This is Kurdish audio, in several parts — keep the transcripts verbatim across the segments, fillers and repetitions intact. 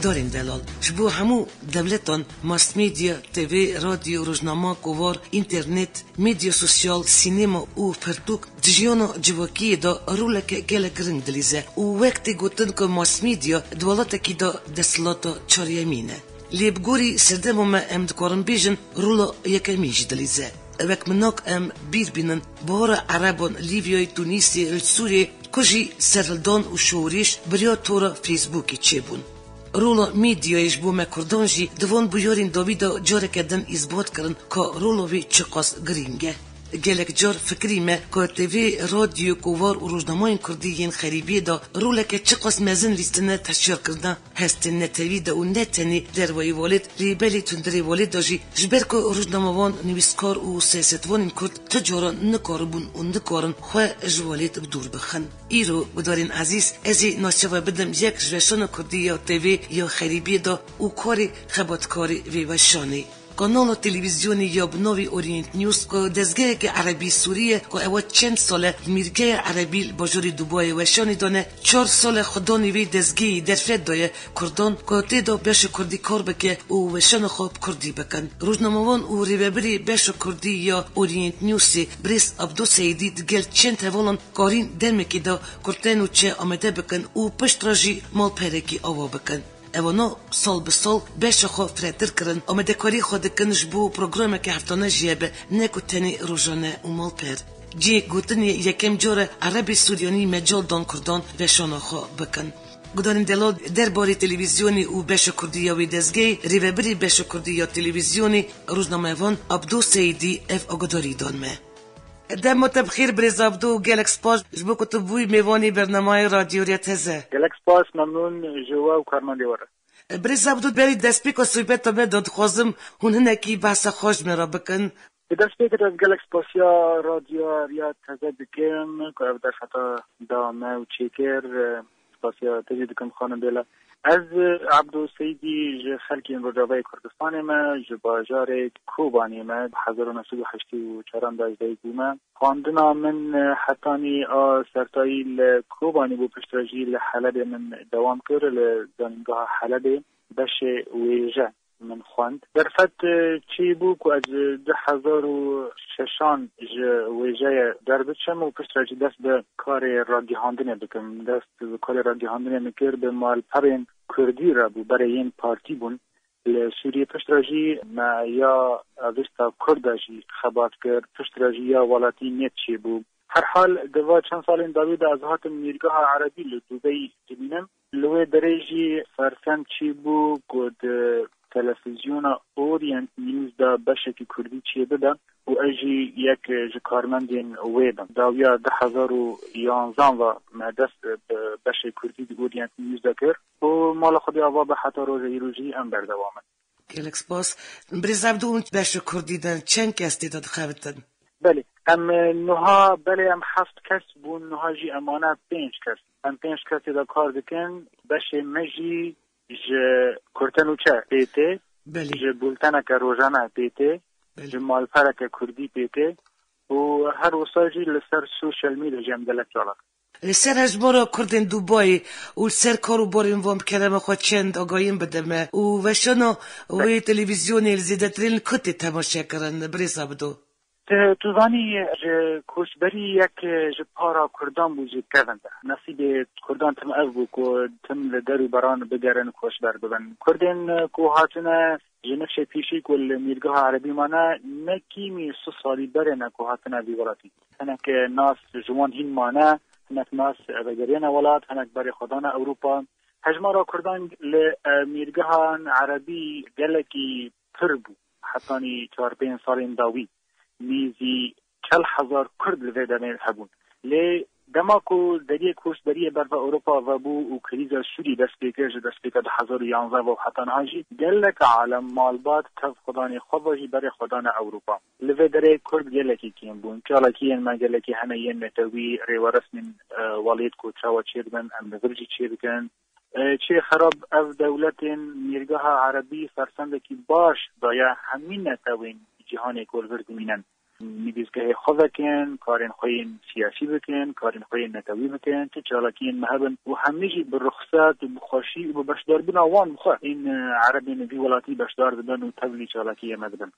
Darên delal, ji bo hemû dewletan, mass media, T V, radyo, rojnama, kovar, înternet, medya sosyal, sînema û pirtûk di jiyana civakiyê de roleke gelek giring dilîze û wek tê gotin ku mass media di welatekî de desthilata çaryemîn e. Lê bi gorî serdema me em dikarin bêjin rola yekemîn jî dilîze. Wek minak em bîr bînin, bihara Ereban, Lîbyayê, Tunîsê, li Sûriyê, ku jî serhildan û şorîş bi riya tora Facebookê çêbûn. Rola medyayê ji bo me Kurdan jî di van bûyerên dawî de careke din îsbat kirin ka rola wî çiqas girîng e. Gelek car fikirî me ku T V, radyo, kovar û rojnamayên Kurdî yên xerîbiyê de roleke çiqas mezin lîstine teşyarkirina hestên netewî de û ne tenê dervayî welêt, lê belê tundirê welêt de jî, ji ber ku rojnamevan, nivîskar û siyasetvanên Kurd ti caran nikaribûn û nikarin xwe ji welêt bi dûr bixin. Îro, gudarên ezîz, ez ê navçe we bidim yek ji weşana Kurdî ya T V ya xerîbiyê de û karê xebatkarê vê weşanê. Kanala televîzyonê ya bi navê Orient News, ku dezgeheke erebî Sûrî ye, ku ewa çend sal e li mîrgeya erebî li bajarê Dubayê weşanê dane, çar sal e xwedanê vê dezgehê derfet daye Kurdan, ku tê de beşa Kurdî kar bike û weşana xwe bi Kurdî bikin. Rojnamevan û rêvebirê beşa Kurdî ya Orient Newsê, birêz Abdo Seîdî, digel çend hevalan karîn demekê de Kurd tên û çe amade bikin û piştre jî malperekî ava bikin. Evana sal bi sal beşa xwe firehtir kirin, amadekarî xwe dikin ji bo programeke heftane jî hebe, ne ku tenê rojane û malper. Cihê gotinê yekem car e Erebê Sûriyanî mecal dan Kurdan veşana xwe bikin. Gudarên delal, derbarê televîzyonê û beşa Kurdî ya wê dezgehê, rêvebirê beşa Kurdî ya televîzyonê, rojnamevan Abdo Seîdî ev agadarî dan me. Dema te bi xêr birêz Abdo û gelek spas ji bo ku tu bûyî mêvanê bernameyê Radyo Rêya Teze. Gelek spas, memnûn ji we û karmendê we re. Birêz Abdo, berî destpêka sohbeta me de dixwazim hûn hinekî behsa xwe ji me re bikin. Bi destpêkê de ez gelek spasiya Radyo Rêya Teze dikim ku ev derfeta da me û çêkir. Spasiya te jî dikim, xanim Bêla. Ez, Abdo Seydî, ji xelkên Rojavayê Kurdistanê me, ji bajarê Kobanê me, hezar û neh sed û heştê û çaran de ez dayik bûme. Xwendina min hetanî a sertayî li Kobanê bû, piştre jî li Helebê min dewam kir, li Zanîngeha Helebê, beşê wêje min xwend. Derfet, e, çêbû ku ez, e, du hezar û şeşan ji wêjeyê derbiçim û piştre jî dest bi karê ragihandinê bikim. Dest bi karê ragihandinê min kir, bi malperên Kurdî re bû, berê yên partî bûn li Sûriyê. Piştre jî me ya Avesta Kurd de jî xebat kir, piştre jî ya Welatî Net çêbû. Herhal, di va çend salên dawî de ez hatim mîrgeha erebî li Dubeyî dimînim. Li wê derê jî fersend çêbû ku di televîzyona Orient News de beşekî Kurdî çêbibe û ez jî yek ji karmendên wê bim. Dawiya du hezar û yanzan ve me dest bi beşê Kurdî di Orient News de kir û mala Xwedê ava be heta roja îro jî em berdewam in. Gelek spas. Birêz Abdo, hûn beşa Kurdî de çend kes tê de dixebitin? Belê. Em, e, nuha, belê, em heft kes bûn, nuha jî em mane pênc kes. Em pênc kes tê de kar dikin. Beşê me jî ji kurtenûçe pê tê, Belê. Ji bulteneke rojane pê tê, Belê. Ji malpereke Kurdî pê tê û her wisa jî li ser sosyal medya jî em gelek çalak. Li ser hejmara Kurdên Dubayê û li ser kar û barên wan bi kerema xwe çend agahiyên bide me û weşana wê televîzyonê li zêdetirîn li ku tê temaşekirin, birêz Abdo? Tu, tu zanî, ji koçberî yek ji para Kurdan bû ji kevin de. Nesîbê Kurdan tim ev bû ku tim li der û beran bigerin, koçber bibin. Kurdên ku hatine ji nifşê pêşî ku li mîrgeha erebî mane, ne kîmî sih salî berê ne ku hatine vî welatî. Hinek nas ji wan hîn mane, hinek nas vegeriyene welat, hinek berê xwe dane Ewropa. Hejmara Kurdan li, e, mîrgehan erebî gelekî pir bû. Hetanî çar pênc salên dawî nêzî çel hezar Kurd li vê demê hebûn. Lê dema ku deriyê koçberiyê ber ve Ewropa ve bû û krîza Sûrî dest pê kir, ji destpêka du hezar û yanzdeh ve û heta niha jî gelek alem malbat tev xwedanê xwe ve jî berê xwe dane Ewropa. Li vê derê Kurd gelekî kêm bûn. Çalakiyên me gelekî hene yên netewî, rêweresmên, e, welêt ku çawa çêdibin, em li vir jî çêdikin. E, çi xerab, ev dewletên mîrgeha erebî fersendekî baş daye hemî netewên cîhanê ku li vir dimînin. nivîsgehê xwe vekin, karên xwe yên siyasî bikin, karên xwe yên netewî bikin, tu çalakiyên me hebin û hemî jî bi ruxsat û bi xweşî û bi beşdarbûna wan bi xwe ên, e, erebên vî welatî beşdar dibin û tevlî çalakiyê me dibin.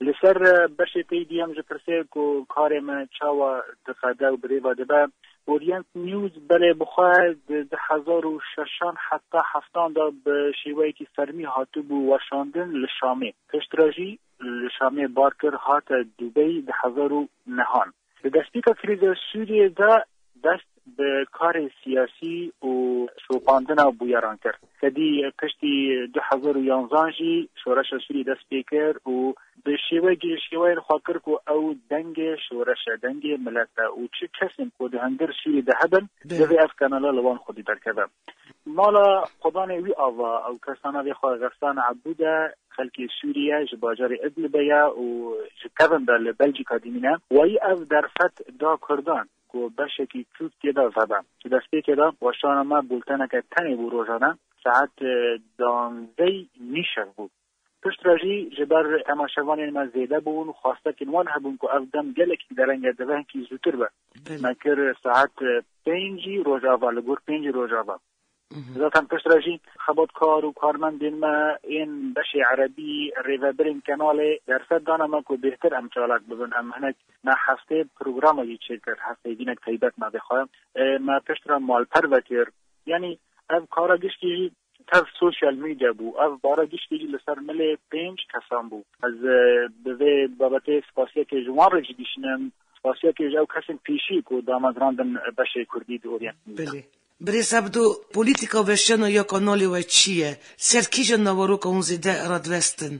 Li ser, e, beşê tê dî em ji pirsê ku karê me çawa diqede û bi rê ve dibe, Orient News belê bi xwe di du hezar û şeşan heta heftan de bi şêweyekî fermî hatibû weşandin li Şamê. Piştre jî li Şamê bar kir, hate Dubey du hezar û nehan. Di destpêka krîza Sûriyê de dest bi karê siyasî û şopandina bûyeran kir. Tedî piştî du hezar û yanzan jî şoreşa Sûriyê dest pê kir û bi şêweyekî ji şêweyên xwe kir ku ew dengê şoreş e, dengê milet e û çi kesên ku di hundir Sûriyê de hebin, Belê. Divê ev kanala li wan xwedî derkeve. Mala xudanê wî ava, ew kesa navê xwe Xesan Ebûd e, xelkê Sûrî ye, ji bajarê Idlibê ye û ji kevin de li Belcîka dimîne. Wayî ev derfet da Kurdan ku beşekî çûk tê de vebe. Ji destpêkê de weşana me bulteneke tenê bû rojane, saet, e, duwazdeh nîşev bû. Piştre jî ji ber temaşevanên me zêde bûn û xwestekên wan hebûn ku ev dem gelekî dereng e, divê hinkî zûtir be. Belê. Me kir saet, e, pêncî rojava, li gor pêncî rojava. Mhm. Zaten piştre jî xebatkar û karmendên me ên beşê erebî, rêvebirên kenalê derfet dane me ku bêhtir em çalak bibin. Em hinek me heftê programa jî çêkir, heftê dînek taybet me vê xwe. E, me piştre malperve kir. Yanî ev kara giştî jî tev sosyal medya bû. Ev bara giştî jî li ser milê pênc kesan bû. Ez, e, bi vê babetê spasiyekê ji wan re jî dişînim. Spasiyekê ji ew kesên pêşî ku damezrandin beşê kurdî di Orient News. Belê. Birêz Ebdo, polîtîka weşana ya kanalê we çi ye? Ser kîjan naveroka hûn zêde radivestin?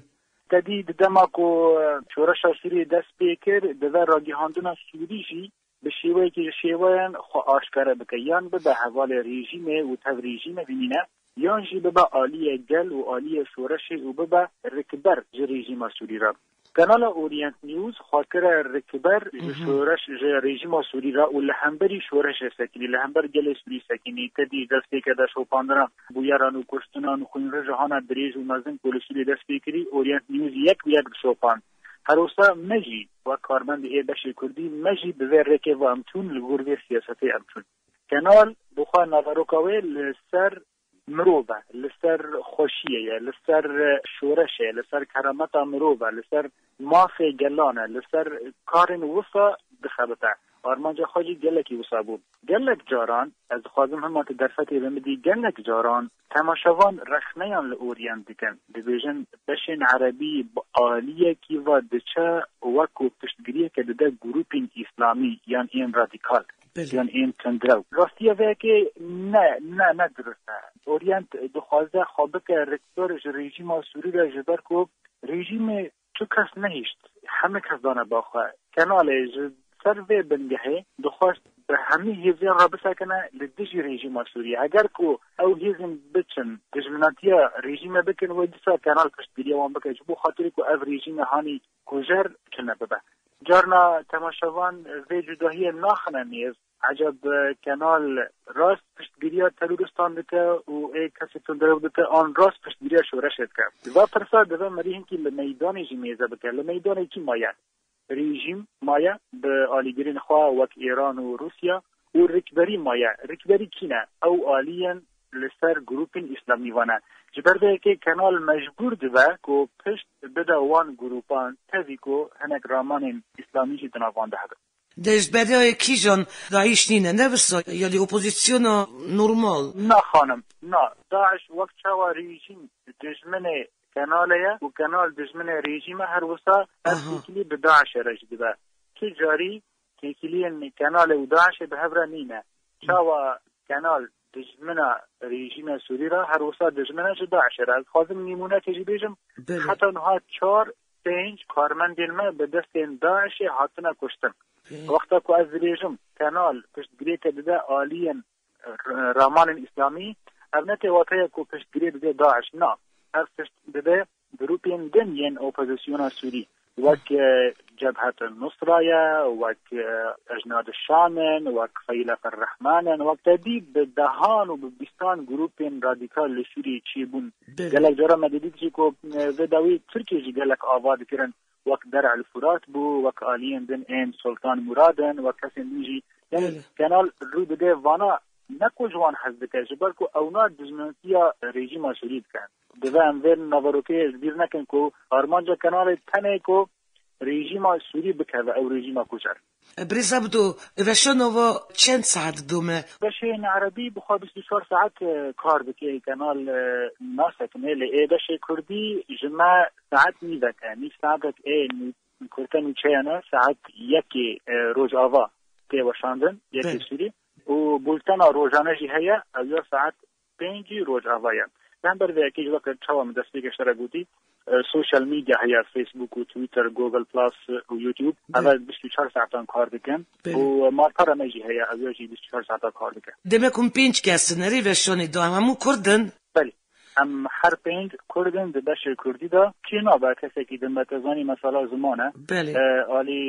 Tedî di dema ku, e, şoreşa Sûriyê dest pê kir, divê ragihandina Sûrî jî bi şêweyekî ji şêweyan xwe aşkere bike, yan bibe hevalê rejîmê û tev rejîmê bimîne, yan jî bibe aliyê gel û aliyê şoreşê û bibe rikber ji rejîma Sûrî re. Kanala Orient News xwe kire rikber ji Mhm. şoreş, ji rejîma Sûrî re û li hemberî şoreşê sekinî, li hember gelê Sûrî sekinî, tedî destpêke de şopandina bûyeran û kuştinan û xwînrijehana dirêj û mezin ku li Sûriyê dest pê kirî, Orient News yek bi yek dişopand. Her wisa me jî wek karmendê ê beşê kurdî, me jî bi vê rêkê ve em çûn, li gor vê siyasetê em çûn. Kenal bi xwe naveroka wê li ser mirov e, li ser xweşiyê ye, li ser şoreşê ye, li ser kerameta mirov e, li ser mafê gelan e, li ser karên wisa dixebite. Armanca xwe jî gelekî wisa bû. Gelek caran, ez dixwazim hema tu derfetê bi min dî, gelek caran temaşevan rexneyan li Orient dikin. Dibêjin beşên erebî bi aliyekî ve diçe wek ku piştgiriyeke dide grûpên îslamî yan ên radîkal, Belê. yan ên tundrew. Rastiya vê yekê ne, ne, ne dirust e. Orient dixwaze xwe bike rikber ji rejîma Sûrî re, ji ber ku rejîmê tu kes nehişt, hemî kes dane ba xwe. Kenalê ji ser vê bingehê dixwest bi hemî hêzên re bisekine, li dijî rejîma Sûriyê. Heger ku ew hêzên biçin, dijminatiya rejîmê bikin, wê dîsa Kenal piştgiriya wan bike, ji bo xatirê ku ev rejîmê hanî kujer tune bibe. Carna temaşevan vê cudahiyê naxine nêz. Eceb, e, Kenal rast piştgiriya terorîstan dike û ê kesê tundrew dike, an rast piştgiriya şoreşê dike? Va pirsa divê merî hinkî li meydanê jî mêze bike. Li meydanê kî maye? Rejîm maye bi alîgirên xwe wek Îran û Rûsya û rikberî maye. Rikberî kî ne? Ew aliyên li ser grûpên îslamî ve ne. Ji ber vê yekê Kenal mecbûr dibe ku pişt bide wan grûpan, tevî ku hinek ramanên îslamî jî di nav wan de hebin. Destberiyayê kîjan DAIŞ nîne, ne wisa, yanî opozisyona normal? Na xanim, na. DAIŞ wek çawa rejîm dijminê Kenalê ye û Kenal dijminê rejîm e, her wisa ev Aha. têkilî bi DAIŞê re jî dibe. Tu carî têkiliyên Kenalê û DAIŞê bi hev re nîne. Çawa Kenal dijmina rejîma Sûrî re, her wisa dijmine ji DAIŞê re. Ez dixwazim nîmûnekê jî bêjim. Belê. Heta niha çar, pênc karmendên me bi destên DAIŞê hatine kuştin. Belê. Wexta ku ez dibêjim Kenal piştgirêke dide aliyên r-, ramanên îslamî, ev ne tê wateya ku piştgirê dide DAIŞ. Na, ev pişt dide grûpên din yên opozisyona Sûrî. Wek, e, Cebhet Nusra ye, wek, e, Ejnad Şam in, wek Feylaq Rehman in, wek tedî bi dehan û bi bîstan grûpên radîkal li Sûriyê çêbûn. Belê. Gelek cara me didît jî ku, e, vê dawî Tirkiyê jî gelek ava dikirin. wek Der'el Furat bû, wek aliyên din ên Sultan Murad in, wek kesên din jî. Yani Belê. Kenal rû dide vana, ne ku ji wan hez dike, ji ber ku ewna dijmintiya rejîma Sûrî dikin. Divê em vê naverokê ji bîr nekin ku armanca Kenalê tenê ku rejîma Sûrî bikeve, ew rejîma kuçer. Birêz Ebdo, veşanova çend saet didome? Beşên erebî bi xwe bîst û çar saet, e, kar dike, Kenal, e, nasekine, lê ê beşê kurdî ji me saet nîvek e, nîv saetek ê nû-, kurte nûçeyane saet yekê, e, rojava tê weşandin, yekê Belê. Sûrî. Û bultena rojane jî heye, ew ya saet pêncî rojava ye. Li hember vê yekê jî weke çawa min destpêkê ji te re gotî, e, social media heye, Facebook û Twitter, Google Plus û YouTube. Belê. Eve bîst û çar saetan kar dikin. Belê. Û malpera me jî heye, ew ya jî bîst û çar saeta kar dike. Demek hûn pênc kes in, erê veşanê da, em hemû kurd in? Belê. Em her pênc kurd in di beşê kurdî de. Kî nabe kesekî din be, te zanî mesela ziman e. Belê. E, alî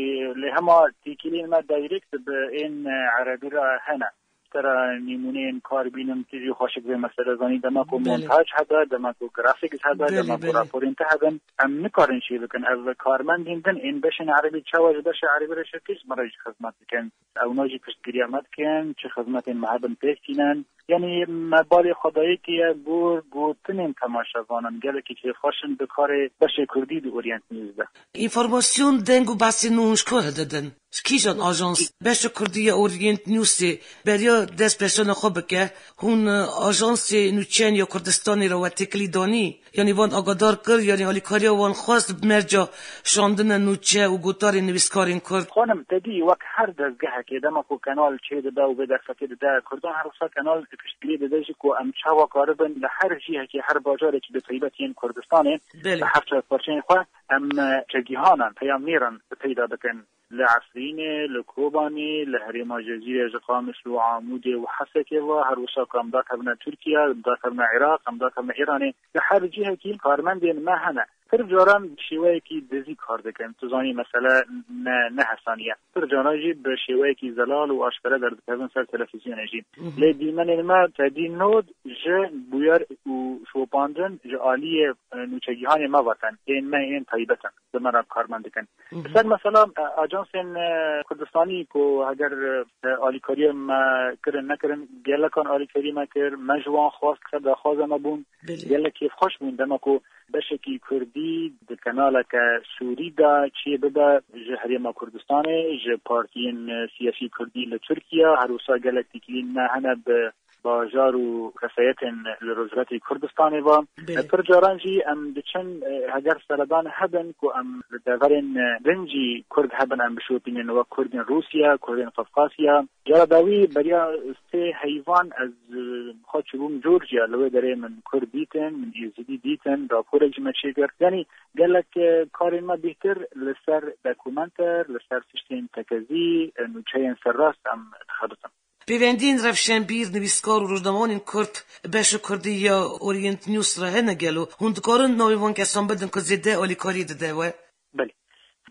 lê hema têkiliyên me direct bi ên, e, erebî re hene. Te re nîmûneyên kar bînim, tu jî xweşik vê mesele zanî, dema ku Belê. Montaj hebe, dema ku grafîks hebe, Belê, dema ku belê. Raporên te hebin, em nikarin çê bikin. Ev karmendên din ên beşên erebî çawa ji beşê erebî re şirkî ji me re jî xizmet dikin. Ewna jî piştgiriya me dikin, çi xizmetên me hebin pêk tînin. Yanî me balê xwe dayê kiriye gor gotinên temaşevanan, gelekî kêfxweş in di karê beşê kurdî di Orient News de. Înformasyon, deng û behsên nû hûn ji ku re didin? Ji kîjan ajans? Beşa kurdî ya Orient Newsê beriya dest pêşana xwe bike, hûn, e, ajansê nûçeyan ya Kurdistanê re we têkilî danî? Yanî wan agadar kir, yanî alîkariya wan xwest bi merca şandina nûçe û gotarên nivîskarên kurd? Xanim, te dî wek her dezgehekê, dema ku Kenal çê dibe û vê derfetê dide kurdan, her wisa Kenal piştgirî dide jî ku em çawa karibin li her cihekê, her bajarekî bi taybet yên Kurdistanê, Belê. Bi her çar parçeyên xwe em, e, çegihanan, peyamnêran peyda bikin. Li Efrînê, li Kobanê, li herêma Cezîrê, ji Qamişlo û Amûdê û Hesekê ve, her wisa ku em dakevine Tirkiye, em dakevine Iraq, em dakevine Îranê, li her cihekî karmendên me hene. Pir caran bi şêweyekî dizî kar dikin. Tu zanî mesele ne, ne hesanî ye. Pir caran jî bi şêweyekî zelal û aşkere derdikevin ser televîzyonê jî. Hı hı. Lê dîmenên me tedî nod ji bûyer û şopandin ji aliyê, e, nûçegihanê me ve tên. Ên me ên taybet in. Bi me re karmend dikin. Hı hı. Ser mesela, e, ajansên, e, Kurdistanî ku heger, e, alîkariyê me kirin nekirin, gelekan alîkariyê me kir, me ji wan xwest, ser daxwaza me bûn. Belê. Gelek kêfxweş bûn dema ku beşekî kurdî di kenaleke Sûrî de çê bibe ji Herêma Kurdistanê, ji partiyên, e, siyasî kurdî li Tirkiye, her wisa gelek têkiliyên me hene bi bajar û kesayetên li Rojhilatê Kurdistanê ve. Belê. E, pir caran jî em diçin, e, heger seredan hebin ku em li deverên, e, din jî kurd hebin, em bişopînin, wek kurdên Rûsya, kurdên Qafqasya. Cara dawî beriya sê heyvan ez, e, xwe çûbûm Georgia, li wê derê min kurd dîtin, min êzidî dîtin, raporek ji me çêkir. Yanî gelek, e, karên me bêhtir li ser dokumenter, li ser tiştên tekezî, e, nûçeyên serrast em dixebitin. Pêvendiyên rewşenbîr, nivîskar û rojnamewanên kurd beşa kurdî ya Orient News re hene gelo? Hûn dikarin navê van kesan bidin ku zêde alîkariyê dide we? Belê.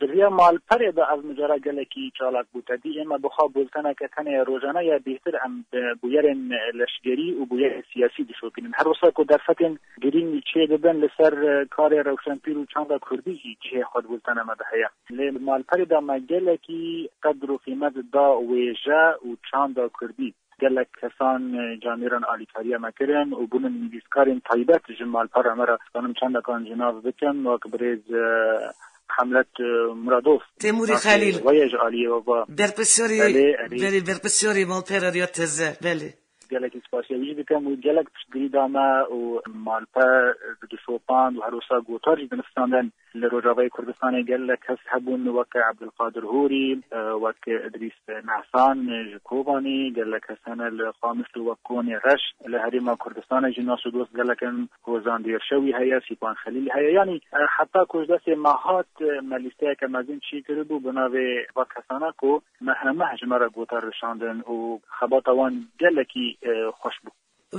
Di riya malperê de ev mijara gelekî çalak bû. Te dî ême bi xwe bulteneke tenê rojane ya bêhtir em bi bûyerên leşgerî û bûyerên siyasî dişopînin. Her wisa ku derfetên girîng çê dibin li ser, e, karê rewşenbîr û çanda kurdî jî cihê xwe di bultena me de heye. Lê li malperê de me gelekî qedr û qîmet da wêje û çanda kurdî. Gelek kesan, e, camêran alîkariya me kirin û bûnin nivîskarên taybet ji malpera me re. Dikanim çendekan ji nav bikim, wek birêz, e, Hemlet, e, Muradov. Temûrê Nasê Xelîl. Weye ji aliyê we va. Berpirsiyarê, Belê, erê. Belê, berpirsiyarê malpera Riya Teze, belê. Gelekî spasiya wî jî dikim û gelek piştgirî da me û malpe, e, dişopand û her wisa gotar jî dinivîsandin. Li Rojavayê Kurdistanê gelek kes hebûn wek Ebdulqadir Hûrî, e, wek Idrîs Nehsan ji Kobanê, gelek kes hene li Qamişlo wek Konê Reş, li Herêma Kurdistanê jî nas û dost gelek in, Hozan Dêrşewî heye, Sîpan Xelîl heye. Yanî, e, heta ku ji destê me hat, e, me lîsteyeke mezin çêkiribû bi navê va kesana ku mehemeh ji me re gotar rişandin û xebata wan gelekî, e, xweş bû.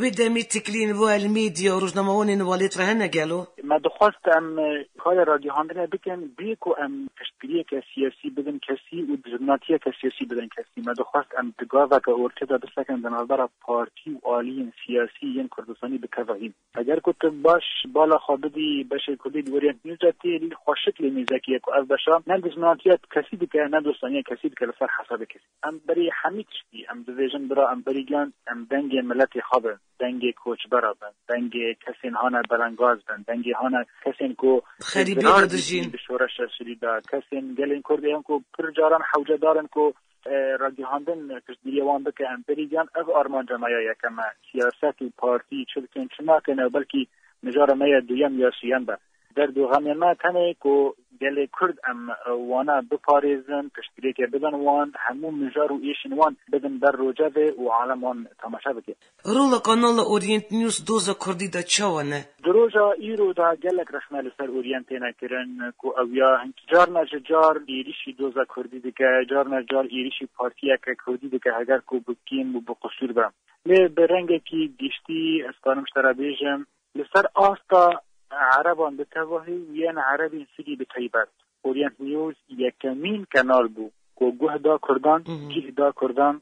Wê demê tiklîn bo el medya û rojnamewanên welêt re hene gelo? Me dixwest em, e, karê ragihandinê bikin, bê ku em piştgiriyeke siyasî bidin kesî û dijminatiyeke siyasî bidin kesî. Me dixwest em di gaveke ortê de bisekin di navbera partî û aliyên siyasî yên Kurdistanî bikeve hîn. Eger ku tu baş bala xwe bidî beşê Kurdî di Orient News de tê lî xweşik lê nêzekî ye ku ev beşa ne dijminatiya kesî dike, ne dostaniya kesî dike li ser hesabê kesî. Em berî hemî tiştî, em dibêjin bira, em berî giyan, em dengê miletê xwe bin, dengê koçbera bin, dengê kesên hane belengaz bin, dengê hane kesên ku Xerîbiyê zirar de dîtî dijîn. Bi şoreşa Sûrî de, kesên gelên Kurd ên ku pir caran hewcedar in ku, e, ragihandin piştgiriya wan bike. Em berî giyan, ev armanca me ya yekem e. Siyaset û partî çi dikin, çi nakin, ew belkî mijara me ya duyem ya siyem be. Derd û xemê me tenê ku gelê Kurd em, e, wana biparêzin, piştgirêkê bidin wan, hemû mijar û êşên wan bidin ber rojevê û alem wan temaşe bike. Rola kanala Orient News doza Kurdî de çawa ne? Di roja îro de gelek rexne li ser Orient têne kirin ku ew ya hinkî carna ji car êrîşî doza Kurdî dike, carna ji car êrîşî partiyeke Kurdî dike, heger ku bi kêm û bi qisûr be. Lê bi rengekî giştî ez karim ji te re bêjim, li ser asta Ereban bi tevahî û yên Erebên Sûrî bi taybet, Orient News yekemîn kanal bû ku guh da Kurdan, Mhm. cih da Kurdan,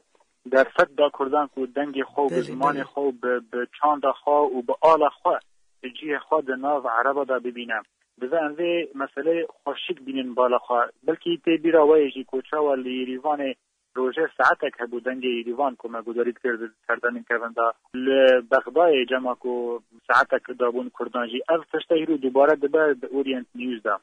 derfet da Kurdan ku dengê xwe û bi Belê, zimanê belê. xwe û bi, bi çanda xwe û bi ala xwe, bi cihê xwe di nav Ereba de bibîne. Divê em vê meseleyê xweşik bînin bala xwe. Belkî tê bîra we yê jî ku çawa li Yêrîvanê rojê saetek hebû dengê Yêrîvan ku me guhdarî dikir di serdemên kevin de. Li Bexdayê cema ku saetek dabûn Kurdan jî. Ev tişte hîro dubare dibe di Orient News de.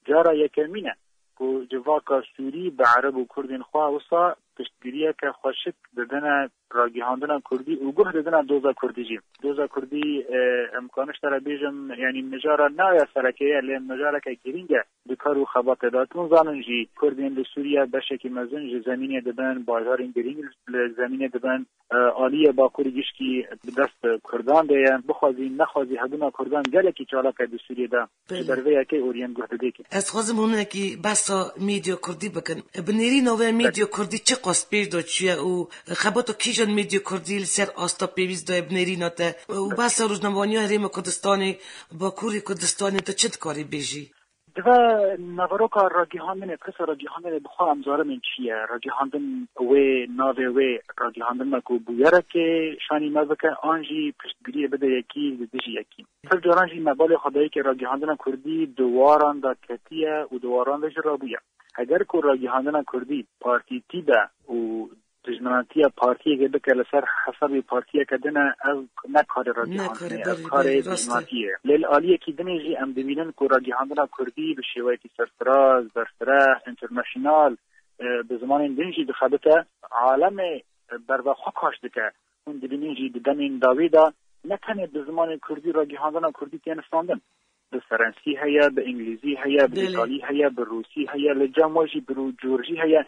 Cara yekemîn e ku civaka Sûrî bi Ereb û Kurdên xwe wisa piştgiriyeke xweşik didine ragihandina Kurdî û guh didine doza Kurdî jî. Doza Kurdî, e, em karin ji te re bêjim, yanî mijara ne ya sereke ye, lê mijareke girîng e di kar û xebatê de. Hûn zanin jî Kurdên li Sûriye beşekî mezin ji zemînê dibin, bajarên girîng li zemînê dibin. E, aliyê Bakurê gişkî bi dest Kurdan de ye. Bixwazî, nexwazî hebûna Kurdan gelekî çalak e di Sûriyê de. Ji Belê. ber vê yekê Orient guh didê ki. Ez xwazim hûnekî behsa medya Kurdî bikin. Bi nêrîna we medya Kurdî çiqas pêş de çûye û xebata kîjan medya Kurdî li ser asta pêwîst de ye bi nêrîna te? Û behsa rojnamevaniya Herêma Kurdistanê, Bakurê Kurdistanê, tu çi dikarî bêjî? Dibe naveroka ragihandinê, presa ragihandinê bi xwe em zarimên çi ye? Ragihandin wê, navê wê ragihandin me ku bûyerekê şanî me bike, an jî piştgiriyê bide yekî li dijî yekî. Pir caran jî me balê xwe dayî ke ragihandina Kurdî di waran de ketiye û di waran de jî rabûye. Heger ku ragihandina Kurdî partîtî be û dijminatiya partiyekê bike li ser hesabê partiyeke din e, ev ne karê ragihandinê, ev karê dijminatiyê ye. Lê li aliyekî dinê jî em dibînin ku ragihandina Kurdî bi şêweyekî serfiraz, berfireh, international, e, bi zimanên din jî dixebite, alemê berva xwe kaş dike. Hûn dibînin jî di demên dawî de ne tenê bi zimanê Kurdî ragihandina Kurdî tê nivîsandin. Bi ferensî heye, bi îngilîzî heye, bi Belê. îtalî heye, bi rûsî heye, li cem we jî bi rû-, curjî heye.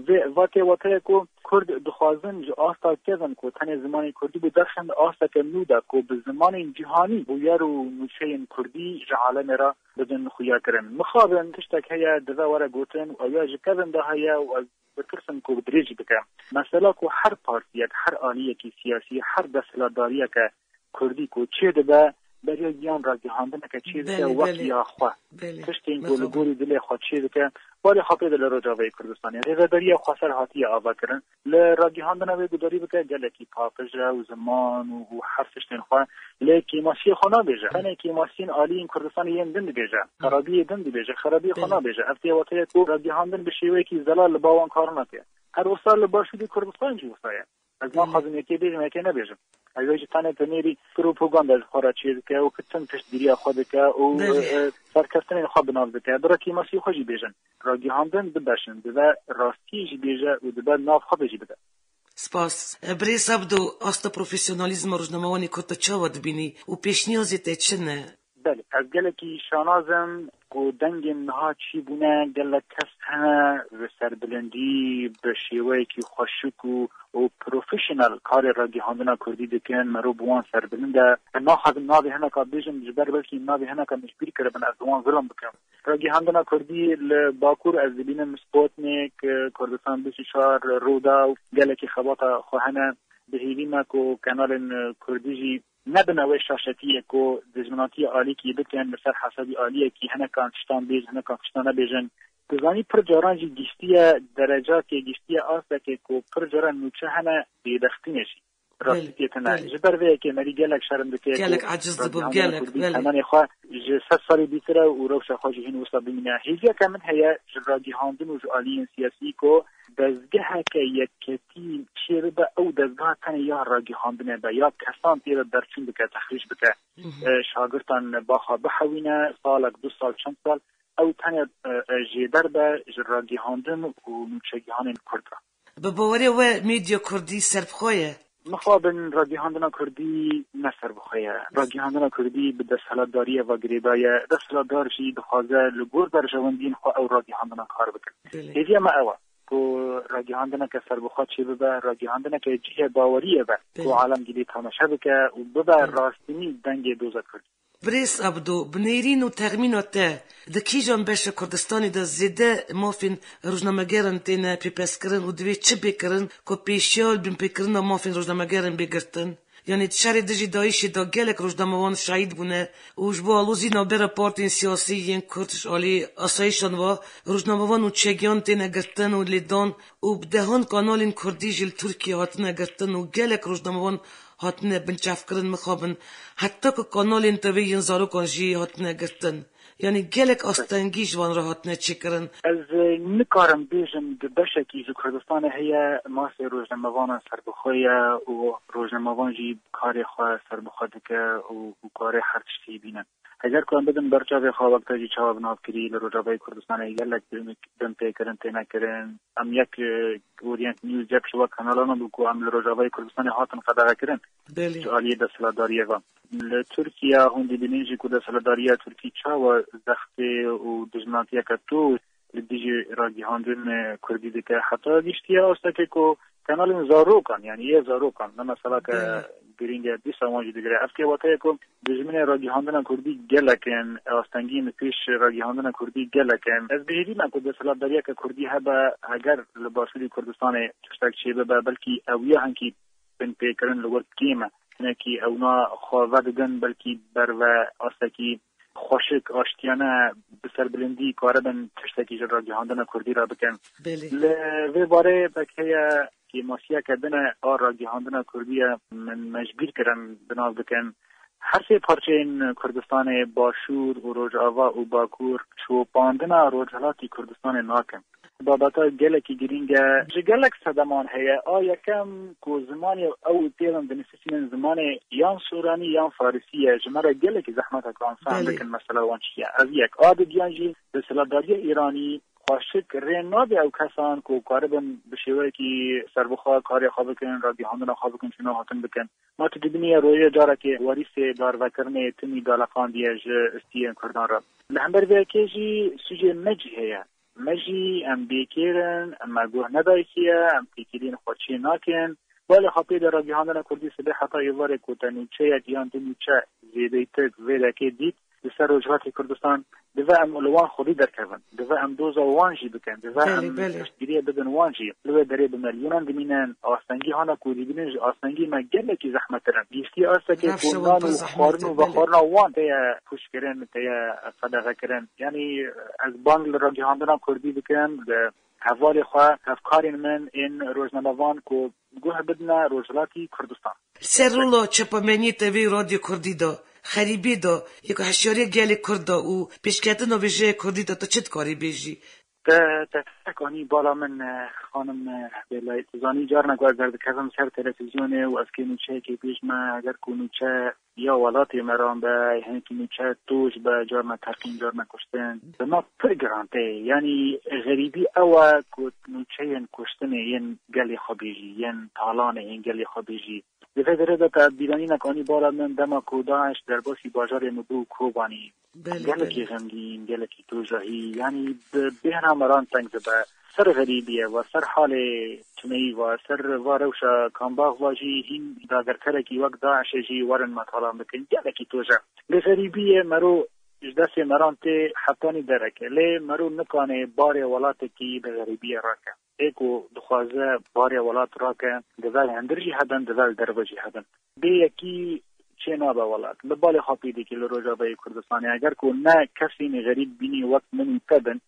Vê, va tê wateya ku Kurd dixwazin ji asta kevin ku tenê zimanê Kurdî bû derxin asteke nû de ku bi zimanên cîhanî bûyer û nûçeyên Kurdî ji alemê re bidin xuyakirin. Mixabin tiştek heye, dibe were gotin û ew ya ji kevin de heye û ez ditirsim ku dirêj bike. Mesela ku her partiyek, her aliyekî siyasî, her desthilatdariyeke Kurdî ku çêdibe, beriya giyan ragihandineke çêdike Belê, wek belê. ya xwe. Belê. Tiştên ku li Mixabin. gorî dilê xwe çêdike, balê xwe pê de li Rojavayê Kurdistanê. Rêveberiya xweser hatiye avakirin. Li ragihandina wê gudarî bike, gelekî paqij e û ziman û, û her tiştên xwe. Lê kêmasiyê xwe nabêje. Belê. Tenê kêmasiyên aliyên Kurdistanê yên din dibêje. Xerabiyê din dibêje. Xerabiyê xwe Belê. nabêje. Ev tê wateya ku ragihandin bi şêweyekî zelal li ba wan kar nake. Her wisa li Başûrê Kurdistan jî wisa ye. Ez Belê. naxwazim yekê bêjim, yekê nebêjim. Ew jî tenê tenêrî propaganda ji xwe re çêdike û pitin piştgiriya xwe dike û, Belê. e, serkeftinên xwe bi nav dike. Bira kêmasiyê xwe jî bêjin. Ragihandin bibeşin, dibe rastiyê jî bêje û dibe nav xwe de jî bide. Spas. Birêz Abdo, asta profesyonalîzma rojnamewanê Kurd tu çawa dibînî û pêşniyazê te çi ne? Belê, ez gelekî şanaz im ku dengên niha çîbûne, gelek kes hene bi serbilindî, bi şêweyekî xweşik û, û professional karê ragihandina Kurdî dikin, merov bi wan serbilind e. Ez naxwazim navê hineka bêjim, ji ber belkî navê hineka min ji bîr kiribin, ez bi wan zilm bikim. Ragihandina Kurdî li Bakur ez dibînim Sputnik, Kurdistan bîst û çar, Rûdaw, gelekî xebata xwe hene. Bi hêvî me ku kanalên, e, kurdî jî nebine wê şaşetiyê ku dijminatiya alîkî bikin li ser hesabî aliyekî, hinekan tiştan bêjin, hinekan tiştan nebêjin. Dizanî pir caran jî gihiştiye derecakê, gihiştiye astekê ku pir caran nûçe hene bêbextî ne jî. Belê, rastî tê tune. Belê. Ji ber vê yekê merî gelek şerm dike ku Gelek aciz dibû, ragihandina gelek, kurdî belê. Temenê xwe ji sed salî bîtir e û rewşa xwe jî hîn wisa bimîne. Hêviyeke min heye ji ragihandin û ji aliyên siyasî ku dezgeheke yeketî çêbibe, ew dezgeha tenê ya ragihandinê be, ya kesan tê de derçûn bike, tehrîc bike. Mhm. E, şagirtan baxa bihewîne, salek, du sal, çend sal, ew tenê, e, e, jêder be ji ragihandin û nûçegihanên kurd re. Bi bawerê we medya kurdî serbixwe ye? Mixabin ragihandina kurdî ne serbixwe ye. Ragihandina kurdî bi desthilatdariyê ve girêdaye. Desthilatdar jî dixwaze li gor berjewendiyên xwe ew ragihandina kar bikin. Belê. Hêviya me ew e ku ragihandineke serbixwe çêbibe, ragihandineke cihê baweriyê be ku Belê. alem gidî temaşe bike û bibe Belê. rastînî dengê doza kurdî. Birêz Abdo, bi nêrîn û texmîna te, di kîjan beşa Kurdistanê de zêde mafên rojnamegeran têne pêpezkirin û divê çi bê kirin ku pêşiya li binpêkirina mafên rojnamegeran bê girtin? Yanî di şerê dijî DAIŞê de gelek rojnamevan şehîd bûne û ji bo alozî navbera partiyên siyasî yên Kurd ji alî asayîşan ve rojnamevan û çegiyan têne girtin û lêdan û bi dehan kanalên Kurdî jî li Tirkiyê hatine girtin û gelek rojnamevan hatine binçavkirin, mixabin, heta ku kanalên T V yên zarokan jî hatine girtin. Yanî gelek astengî ji van re hatine çêkirin. Ez, e, nikarim bêjim di beşekî ji Kurdistanê heye mafê rojnamevanan serbixwe ye û rojnamevan jî karê xwe serbixwe dike û, û karê her tiştî bîne. Heger ku em bidin ber çavê xwe wek te jî çawa bi nav kirî li Rojavayê Kurdistanê gelek bin, binpêkirin têne kirin. Em yek, e, Orient News yek ji we kanalana bû ku em li Rojavayê Kurdistanê hatin qedexekirin. Belê. Ji aliyê desthilatdariyê ve. Li Tirkiye hûn dibînin jî ku desthilatdariya Tirkî çawa zextê û dijminatiyeke tu li dijî ragihandin, e, Kurdî dike. Heta giştiye astekê ku kanalên zarokan, yanî yê zarokan, ne meseleke Belê. girîng e, dîsa wan jî digire. Ev kê wateya ku dijminê ragihandina Kurdî gelek in, astengiyên li pêş ragihandina Kurdî gelek in. Ez bi hêvî me ku desthilatdariyeke Kurdî hebe, heger li Başûrê Kurdistanê tiştek çêbibe, belkî ew ya hinkî binpêkirin li wir kêm e. Hinekî ewna xwe vedidin, belkî ber ve astekî xweşik, aştiyane bi serbilindî karibin tiştekî ji ragihandina Kurdî re bikin. Belê. Li vê barê pek heye kêmasiyeke din e a ragihandina Kurdî ye, min me ji bîr kirin bi nav bikin. Her sê parçeyên Kurdistanê, Başûr û Rojava û Bakur, çopandina Rojhilatî Kurdistanê nakin. Babeta gelekî girîng e. Ji gelek sedeman heye. A yekem ku zimanê ew têrin dinivîsînin zimanê yan Sûranî yan Farisî ye. Ji me re gelekî zehmet e ku em fehm Belê. bikin mesela wan çi ye. Ev yek. A duduyan jî desthilatdariya Îranî xweşik rê nade ew kesan ku karibin bi şêweyekî serbixwe karê xwe bikin, ragihandina xwe bikin, çûna hatin bikin. Ma tu dibînî ye rojê carekê werîsê darvekirinê timî daleqandiye ji istiyên Kurdan re. Li hember vê yekê jî sûcê me jî heye. Me jî em bêkêr in, me guh nedayîtiye, em têkiliyên xwe çê nakin. Belê xwe pê de ragihandina Kurdî sibê heta êvarê ku te nûçeyek yan du nûçe zêdeytir vê dekê dît, li ser Rojhilatê Kurdistan, divê em li wan xwedî derkevin. Divê em doza wan jî bikin. Divê Belê, em belê. piştgiriyê bidin wan jî. Li wê derê bi milyonan dimînin. Astengî hana ku dibînin ji astengî me gelekî zehmettir in. Gihiştiye astekê ku Rewşa wan nan pir û zehmet xwarin e, û belê. vexwarina wan tê ye pûçkirin, tê ye qedexekirin. Yanî ez bang li ragihandina Kurdî dikim, li hevalê xwe, hevkarên min ên rojnamevan ku guh bidine Rojhilatî Kurdistan. Li ser rola çapemeniyê T V û Radyo Kurdî de, xerîbî de, yek hişyariya gelê Kurd de û pêşketina vêjeya Kurdî de tu çi dikarî bêjî? Te, te tek anî bala min, e, xanim, e, Bêlayî. Tu zanî, carna ku ez derdikevim ser televîzyonê û ez kê nûçeyekê bêjme, eger ku nûçe ya welatê me ran be, hinekî nûçe toj be, carna teqîn, carna kuştin. Bi me pir giran tê. Yanî xerîbî ew e ku nûçeyên kuştinê yên gelê xwe bêjî, yên talanê yên gelê xwe bêjî. Di vê derê de te bîranînek anî bala min dema ku DAIŞ derbasî bajarê min bû Kobanî. Belê, Gelekî belê. xemgîn, gelekî toj e hî. Yanî bi bêhna me ran teng dibe. Ser xerîbiyê ve, ser halê tuneyî ve, ser va rewşa Kambax ve jî hîn dagirkerekî wek DAIŞê jî werin me talan bikin. Gelekî toj e. Li xerîbiyê mero ji destê meran tê hetanî dereke. Lê mero nikane barê welatekî bi xerîbiyê rake. Ê ku dixwaze barê welat rake, di ber hundir jî hebin, di ber derve jî hebin. Bê yekî çê nabe welat. Li balê xwe pê dikê li Rojavayê Kurdistanê. Eger ku ne kesên xerîb bînî wek min û te bin,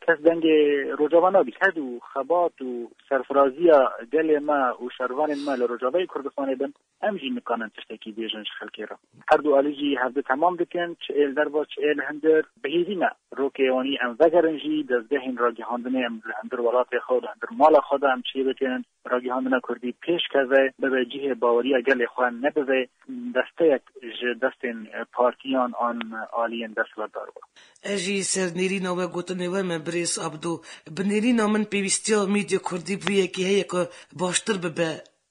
kes dengê Rojava nabî. Hed û xebat û serfiraziya gelê me û şervanên me li Rojavayê Kurdistanê bin, em jî nikanin tiştekî bêjin ji xelkê re. Her du alî jî hevdi temam dikin, çi ê li derve, çi ê li hundir. Bi hêvî me rokê wanî em vegerin jî dezgehên ragihandinê, em li hundir welatê xwe û li hundir mala xwe de em çê bikin. Ragihandina Kurdî pêş keve, bibe cihê baweriya gelê xwe, nebibe desteyek ji destên partiyan an aliyên desthilatdar we. Ez jî ser nêrîna we gotinê we me birêz Abdo. Bi nêrîna min pêwîstiya medya Kurdî bi vê yekê heye ku baştir bibe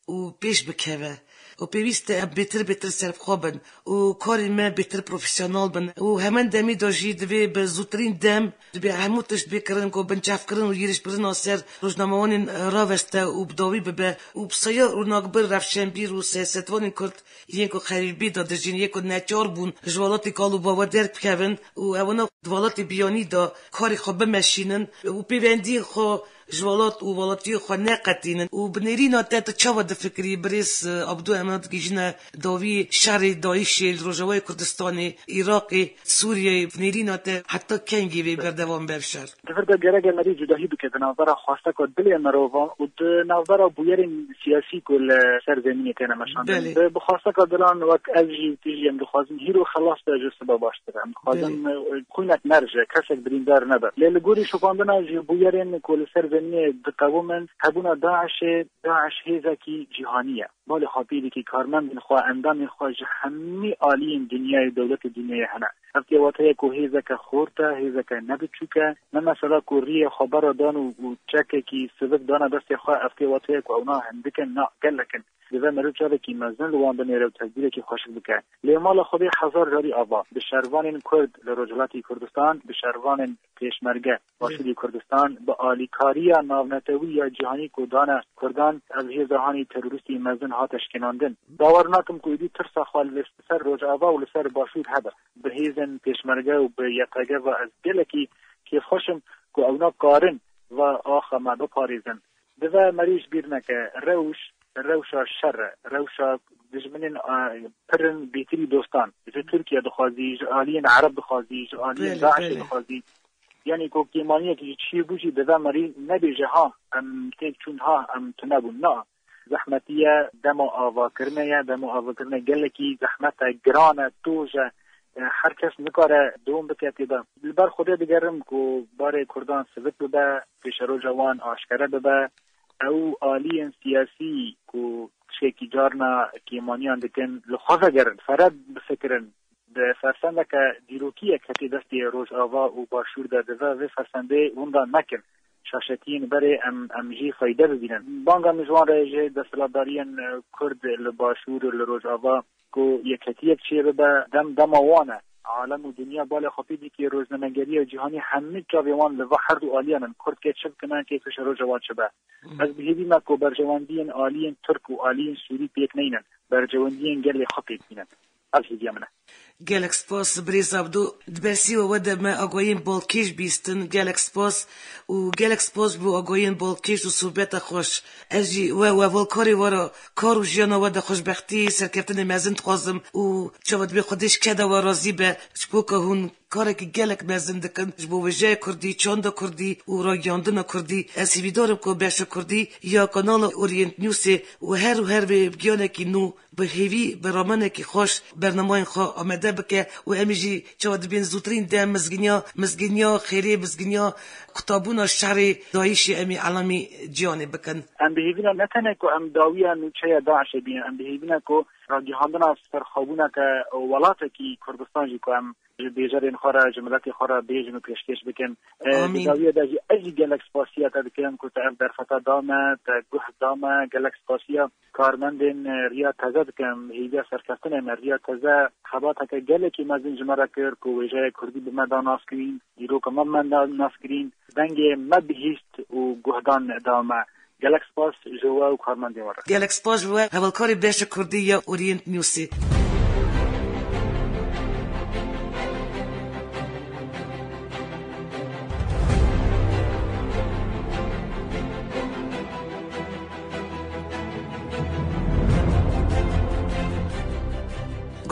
û pêş bikeve. Û pêwîst e em bêtir bêtir serbixwe bin û karên me bêtir profesyonel bin û hemen demî de jî divê bi zûtirîn dem divê hemû tişt bê kirin ku binçavkirin û yêrişbirina ser rojnamewanên raveste û bi dawî bibe û bi saya rûnakbir, rewşenbîr û siyasetvanên Kurd yên ku xerîbî de dijîn, yên ku neçar bûn ji welatê kal û bawe derbikevin û ewana di welatê biyanî de karê xwe bimeşînin û pêvendiyên xwe ji welat û welatiyên xwe neqetînin û bi nêrîna te tu çawa difikirî, birêz, e, Abdû, em digihîjine dawî şerê DAIŞê li Rojavayê Kurdistanê, Iraqê, Sûriyeyê, bi nêrîna te heta kengî vê berdewam be ev şer? Di vir de gerek e merî cudahî bike di navbera xwesteka dilê mirovan û di navbera bûyerên siyasî ku li ser zemînê têne meşandin. Belê. Bi, bi xwesteka dilan wek ez jî tu jî em dixwazin hîro xelas be ji sibe baştir e. Em dixwazin, Belê. e, xwînek nerije, kesek birîndar nebe. Lê li gorî şopandina ji bûyerên ku li ser zemînê diqewimin, hebûna DAIŞê, DAIŞ hêzekî cîhanî ye. Balê xwe pê dikî, karmendên xwe, endamên xwe ji hemî aliyên dinyayê, dewletê dinyayê hene. Ev tê wateya ku hêzeke xort e, hêzeke ne biçûk e. Ne mesela ku riyê xwe bera dan û, û çekekî sivik dana destê xwe, ev tê wateya ku ewna hindik in, na, gelek in. Divê meriv çavekî mezin li wan binêre û tedbîrekî xweşik bike. Lê mala Xwedê hezar carî ava, bi şervanên Kurd li Rojhilatî Kurdistan, bi şervanên Pêşmerge Başûrê Kurdistan, bi alîkariya navnetewî ya cîhanî ku dane Kurdan, ev hêza hanî terorîstî mezin hate şikênandin. Bawer nakim ku êdî tirsa xwe li ser Rojava û li ser Başûr hebe. Bi hêzên Pêşmerge û bi Y P G ve ez gelekî kêfxweş im ku ewna karin ve axa me biparêzin. Divê merî ji bîr neke, rewş, rewşa şer e, rewşa dijminên, a, pir in bêtirî dostan. Ji Tirkiye dixwazî, ji aliyên Ereb dixwazî, ji aliyên Belê, DAIŞê belê. dixwazî. Yanî ku kêmaniyek ji çiyê bû jî divê merî nebêje, ha, em têk çûn, ha, em tune bûn. Na, zehmetî ye, dema avakirinê ye, dema avakirinê gelekî zehmet e, giran e, toj e, e, her kes nikare dewam bike tê de. Li ber Xwedê digerim ku barê Kurdan sivik bibe, pêşeroja wan aşkere bibe. Ew aliyên siyasî ku tiştekî carna kêmaniyan dikin, li xwe vegerin, fere bifikirin. Di fersendeke dîrokî ye ketê destê Rojava û Başûr de, divê vê fersendê winda nekin. Şaşetiyên berê em, em jî feyde bibînin. Banga min ji wan re ji desthilatdariyên, e, Kurd li Başûr, li Rojava, ku yeketiyek çêbibe, dem dema wan e. Alem û dinya balê xwe pê dikê, rojnamegeriya cîhanî hemî çavê wan li va her du aliyan in. Kurdkê çi bikine, kê pêşeroja wan çi be. Ez bi hêvî me ku berjewendiyên aliyên Tirk û aliyên Sûrî pêk neynin. Berjewendiyên gelê xwe pêk bînin. Ev hêviya min e. Gelek spas, birêz Abdû. Di bersîva we de me agahiyên balkêş bîstin. Gelek spas û gelek spas bo agahiyên balkêş û sohbeta xweş. Ez jî we û hevalkarê we re kar û jiyana we de xweşbextî, serkeftinê mezin dixwazim û çawa dibê Xwedê ji keda we razî be, ji bo ku hûn karekî gelek mezin dikin ji bo wêjeya Kurdî, çanda Kurdî û ragiyandina Kurdî. Ez hêvîdar im ku beşa Kurdî ya kanala Orient Newsê û her û her wê giyanekî nû bi hêvî, bi ramenekî xweş bernamayên xwe amade bike û em ê jî çawa dibên zûtirîn dem mizgîniya, mizgîniya xêrê, mizgîniya qutabûna şerê DAIŞê em ê elamî cîhanê bikin. Em bi hêvî ne, ne tenê ku em dawiya nûçeya DAIŞê bînin, em bi hêvî ne ku ragihandina serxwebûneke welatekî Kurdistan jî ku em ji bêjerên xwe re, ji miletê xwe re bêjin û pêşkêş bikin. E, Amîn. Di dawiya de jî ez jî gelek spasiya te dikim ku te ev derfeta da me, te guh da me, gelek spasiya karmendên, e, Riya Teze dikim, hêviya serkeftinê me. Riya Teze xebateke gelekî mezin ji me re kir ku wêjeya Kurdî bi me da naskirîn, dîroka me bi me da naskirîn, dengê me bihîst û guhdan da me. Gelek spas ji we û karmendên we re. Gelek spas ji we, hevalkarê beşa Kurdî ya Orient Newsê.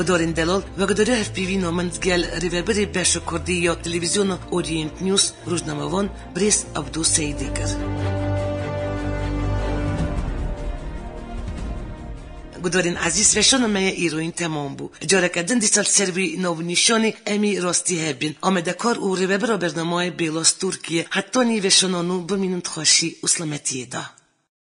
Gudarên delal, vegudarî hevpeyvîna min digel rêvebirê beşa Kurdî ya televîzyona Orient News, rojnamevan birêz Abdû Seydî kir. Gudarên ezîz, veşana me ya îroyîn temam bû. Careke din dîsa li ser wî navnîşanê em ê rastî hebin. Amedekar û rêvebira bernameyê Bêlas Tirkiye. Hetanî veşana nû bimînin di xweşî û selametiyê de.